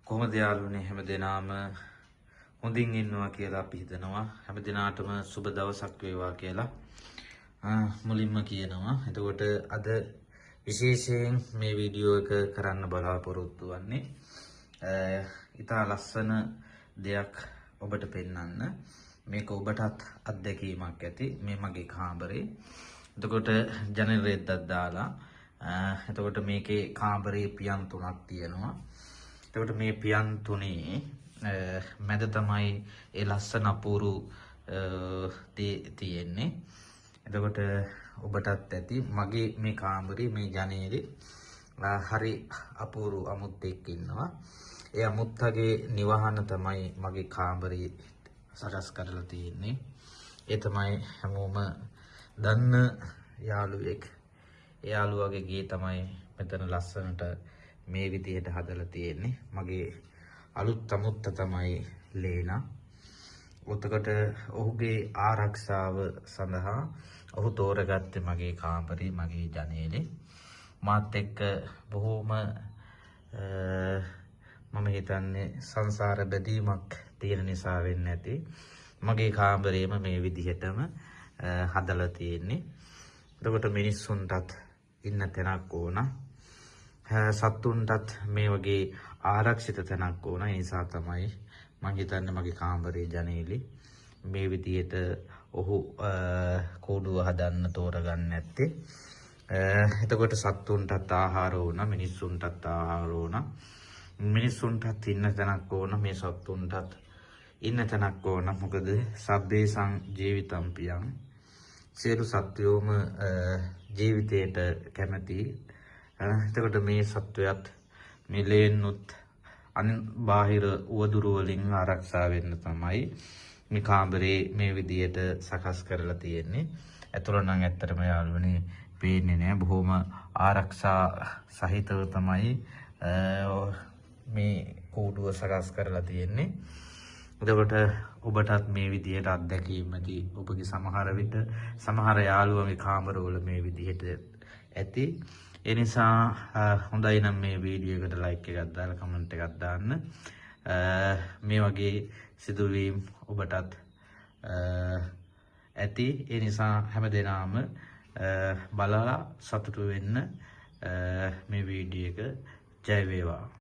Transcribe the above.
කොහොමද යාළුවනේ? හැම දෙනාම හොඳින් ඉන්නවා කියලා අපි හිතනවා. හැම දිනාටම සුබ දවසක් වේවා කියලා මුලින්ම කියනවා. එතකොට අද විශේෂයෙන් මේ වීඩියෝ එක කරන්න බලාපොරොත්තු වෙන්නේ ඉතා ලස්සන දෙයක් ඔබට පෙන්වන්න. මේක ඔබටත් අත්දැකීමක් ඇති. මේ මගේ කාමරේ. එතකොට ජනෙල් රෙද්දක් දාලා, එතකොට මේකේ කාමරේ පියන් තුනක් තියෙනවා. එතකොට මේ පියන් තුනේ මැද තමයි ඒ ලස්සන අපූරු දේ තියෙන්නේ. එතකොට ඔබටත් ඇති මගේ මේ කාමරේ මේ ජනේලේ හරි අපූරු අමුත්තෙක් ඉන්නවා. ඒ අමුත්තගේ නිවහන තමයි මගේ කාමරේ සකස් කරලා තියෙන්නේ. ඒ තමයි හැමෝම දන්න යාළුවෙක්. ඒ යාළුවගේ ගේ තමයි මෙතන ලස්සනට මේ විදිහට හදලා තියෙන්නේ. මගේ අලුත් අමුත්ත තමයි ලේනා. එතකොට ඔහුගේ ආරක්ෂාව සඳහා ඔහු තෝරගත්තේ මගේ කාමරේ, මගේ ජනේලේ. මාත් එක්ක බොහෝම, මම හිතන්නේ සංසාර බැඳීමක් තියෙන නිසා වෙන්න ඇති, මගේ කාමරේම මේ විදිහටම හදලා තියෙන්නේ. එතකොට මිනිස්සුන්ටත් ඉන්න තැනක් ඕන. සත්තුන්ටත් මේ වගේ ආරක්ෂිත තැනක් ඕන. ඒ නිසා තමයි මං හිතන්නේ මගේ කාමරේ ජනේලේ මේ විදිහට ඔහු කූඩුව හදන්න තෝරගන්න ඇත්තේ. එතකොට සත්තුන්ටත් ආහාර ඕන, මිනිස්සුන්ටත් ආහාර ඕන. මිනිස්සුන්ටත් ඉන්න තැනක් ඕන, මේ සත්තුන්ටත් ඉන්න තැනක් ඕන. මොකද සබ්බේසං ජීවිතම් පියං, සියලු සත්වයෝම ජීවිතයට කැමති. එතකොට මේ සත්වයාත් මේ ලේන්නුත් අන් බාහිර උවදුරු වලින් ආරක්ෂා වෙන්න තමයි මේ කාමරේ මේ විදියට සකස් කරලා තියෙන්නේ. ඇතුළ නම් ඇත්තටම යාළුවනේ පේන්නේ නෑ. බොහොම ආරක්ෂා සහිතව තමයි මේ කූඩුව සකස් කරලා තියෙන්නේ. එතකොට ඔබටත් මේ විදිහට අත්දැකීම් ඇති. ඔබගේ සමහර විට සමහර යාළුවන්ගේ කාමරවල මේ විදිහට ඇති. ඒ නිසා හොඳයි නම් මේ වීඩියෝ එකට ලයික් එකක් දාලා කමෙන්ට් එකක් දාන්න. මේ වගේ සිදුවීම් ඔබටත් ඇති. ඒ නිසා හැම දෙනාම බලලා සතුටු වෙන්න මේ වීඩියෝ එක. ජය වේවා.